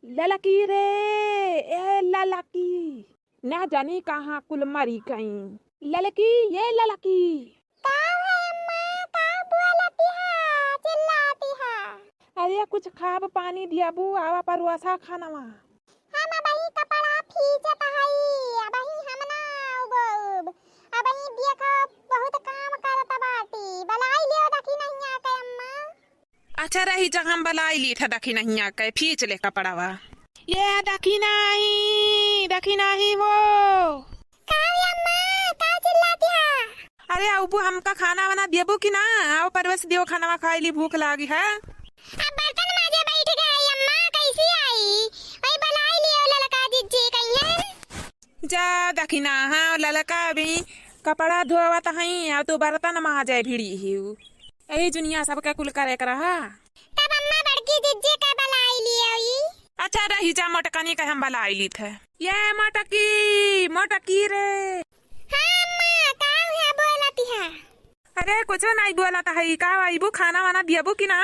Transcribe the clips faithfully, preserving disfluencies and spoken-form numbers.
ललकी रे, ए ललकी, ना जानी कहाँ कुल मरी गई। ललकी, ये ललकी। का है अम्मा, का बोलती हा, चिल्लाती हा? अरे कुछ खाब पानी दियाबू, आवा परोसा खानवा। हम अबही कपड़ा फीचत हई, अबही हम ना उबोब। अबही देखो बहुत काम करत बाटी, बलाई लियो दखिनहिया के अम्मा। अच्छा रही जा, हम बलाई लीत है दखिनहिया के, फीच ले कपड़वा। ये दखिनही, दखिनही वो। का रे अम्मा, का चिल्लाती हा? अरे अबू, हमका खाना वाना देबू कि ना? आओ परोस दियो, खानवा खाई ली, भूख लागी है। अब बर्तन माजे बैठ गए अम्मा, कैसी आई? वही बलाई लियो ललका जिज्जी कहिए। जा दखिना, हाँ, ललका अभी कपड़ा धोवत हई, आ तू बर्तन माजे भिड़ी हिउ। यही जुनिया सबके कुल करे के रहा। तब अम्मा बड़की जिज्जी के बलाई लियो ई। अच्छा रही जा, मोटकनी के हम बलाई लीत है। ये मोटकी, मोटकी रे। हाँ अम्मा, का हुआ बोलती हा? अरे कुछो नाई बोलत हई, का अइबू, खाना वाना दियबू कि ना?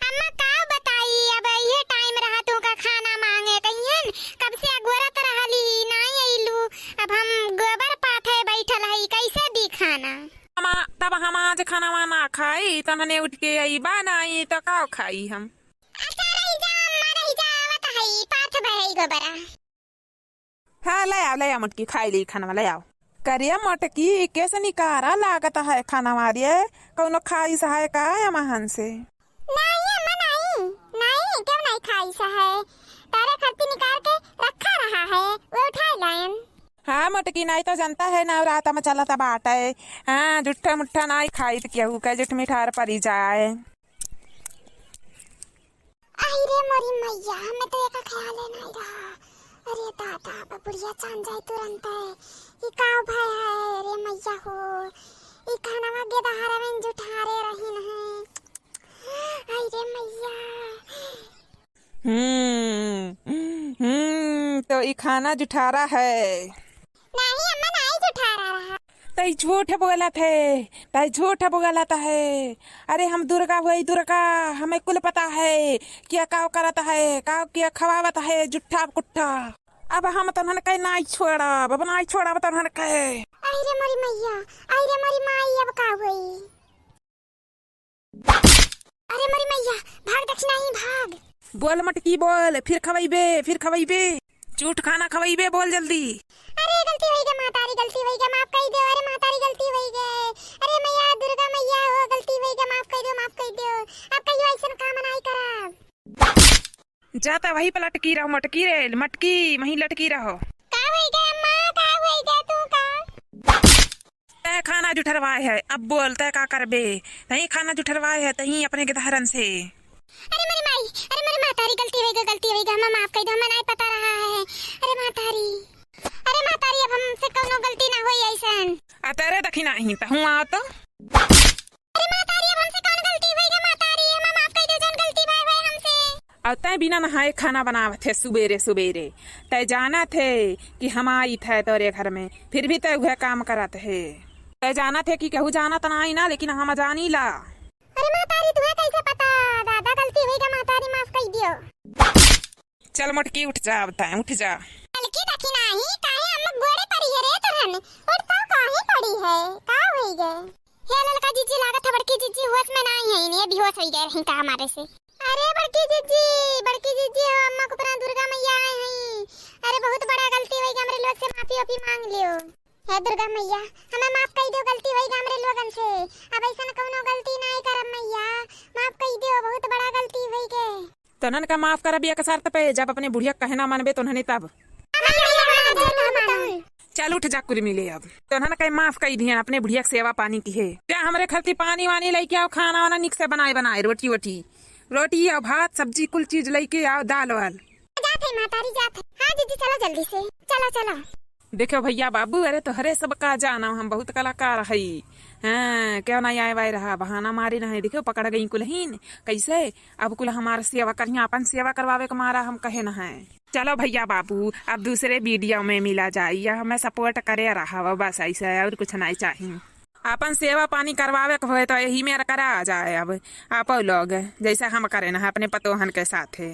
अम्मा का बताई, अब इहे टाइम रहा तू का खाना मांगे कहियन, कब से अगोरत रहली, नाई अइलू। अब हम गोबर पाथे बैठल हई, कैसे दी खाना? हम, तब हम आज खाना वाना खाई, तनने उठ के अइबा नाई तो का खाई हम? अच्छा रही जा अम्मा, रही जा, आवत हई, पाथ बहई गोबरा। हाँ, ले आओ, ले आओ मोटकी, खाई ली खानवा, ले आओ। करिया मोटकी, कैसे निकारा लागत है खानवा रे? कौनो खाइस है का अमहन से? नाई अम्मा, नाई, नाई, क्यों नाई खाइस है? तारे खरती निकार के रखा रहा है, वो उठाए लायन। हाँ मोटकी, नाई तो जनता है ना, रात में चलत बाटे। हाँ, जुट्ठा मुट्ठा नाई खाइत केहू के, जुठ मिठार परी जाए। आई रे मोरी मैया, हमें तो एका ख्याले नाई रहा। अरे दादा, अब बुढ़िया जान जाए तुरंत। ई का भय है रे मैया हो? ई खानवा गेदहरवन जुठारे रहिन है। आई रे मैया। हम्म, हम्म, तो ई खाना जुठारा है। नाही अम्मा, नाही जुठारा रहा। तई झूठ बोलत है, तई झूठ बोलत है। अरे हम दुर्गा होई दुर्गा, हमें कुल पता है, किया काव करत है, काव किया खवावत है, जुट्ठा कुट्ठा। अब हम तोहन के नाई छोड़ब, अब नाई छोड़ब तोहन के। आई रे मोरी मैया, आई रे मोरी माई, अब का होई? अरे मोरी मैया, भाग दखिनाही, भाग। बोल मटकी बोल, फिर खवैबे, फिर खवैबे। झूठ खाना खवैबे, बोल जल्दी। अरे गलती होई गे महतारी, गलती होई गे, माफ कई दो। अरे महतारी गलती होई गे। अरे मैया दुर्गा मैया हो, गलती होई गे, माफ कई दो, माफ कई दो। अब कहियो ऐसन काम नाई करब। जा त वही पे लटकी रहो, मटकी रे, मटकी, वहीं लटकी रहो। का होई गे अम्मा, का होई गे तू का? तै खाना जुठरवाए है, अब बोल, तै का करबे? तै खाना जुठरवाए है, तै अपने गेदहरन से। अरे मोरी माई, अरे मोरी महतारी, गलती होई गे, गलती होई गे, हमें माफ कई दो, हमें नाई पता रहा है। अरे महतारी, अरे महतारी, अब हमसे कौनो गलती ना होई ऐसन। आ तेरे दखिनाही, तहूँ आओ तो। अरे महतारी, अब हमसे कौन गलती होई गे महतारी, हमें माफ कई दो, जौन गलती भय होई हमसे। अब तै बिना नहाए खाना बनावत है सुबेरे सुबेरे। तै जानत है कि हम आइत है तोरे घर में, फिर भी तै उहे काम करत है। तै जानत है कि केहू जानत नाई ना, लेकिन हम जानी ला। अरे महतारी, तुहे कैसे पता? दादा, गलती होई गे महतारी, माफ कई दियो। चल मोटकी, उठ जा, अब तै उठ जा। बल्कि दखिनाही, काहे अम्मा गोड़े परी है रे तोरन? उठ तो काहे परी है? का होई गे? हे ललका जिज्जी, लागत है बड़की जिज्जी होश में नाई है, इन्हें बेहोश होई गए रही का हमारे से। अरे बड़की जिज्जी, बड़की जिज्जी हो, अम्मा को अपना दुर्गा मैया आए हैं। अरे बहुत बड़ा गलती होई गे, हमरे लोग से माफी वाफी मांग लियो। हे दुर्गा मैया, हमें माफ कई दो, गलती होई गे हमरे लोगन से। अब ऐसन कौनो गलती नाई करब मैया, माफ कई दो, बहुत बड़ा गलती होई गे। तोहन का माफ करब एक शर्त पे, जब अपने बुढ़िया कहे ना मनबे तोहने तब। चल उठ जा कुल मिले अब। तोहन का माफ कई दिहन, अपने बुढ़िया के सेवा पानी किहे। जा हमरे खरती पानी वानी लइके आओ, खाना वाना निक से बनाए बनाए, रोटी वोटी, रोटी और भात सब्जी कुल चीज लइके आओ, दाल वाल। जात है महतारी, जात है। हाँ जिज्जी, चलो जल्दी से, चलो चलो। देखो भैया बाबू, अरे तोहरे सब का जाना, हम बहुत कलाकार हई। हाँ, क्यों नाई आए वाए रहा, बहाना मारे रहे। देखो पकड़ गई कुलहीन, कैसे अब कुल हमार सेवा करिया, अपन सेवा करवावे के मारा हम कहे न है। चलो भैया बाबू, अब दूसरे video में मिला जाई, या हमें support करे रहा, बस ऐसे और कुछ नाई चाही। अपन सेवा पानी करवावे के होए तो यही में करा जाए। अब आपो लोग जैसे हम करे न है अपने पतोहन के साथे।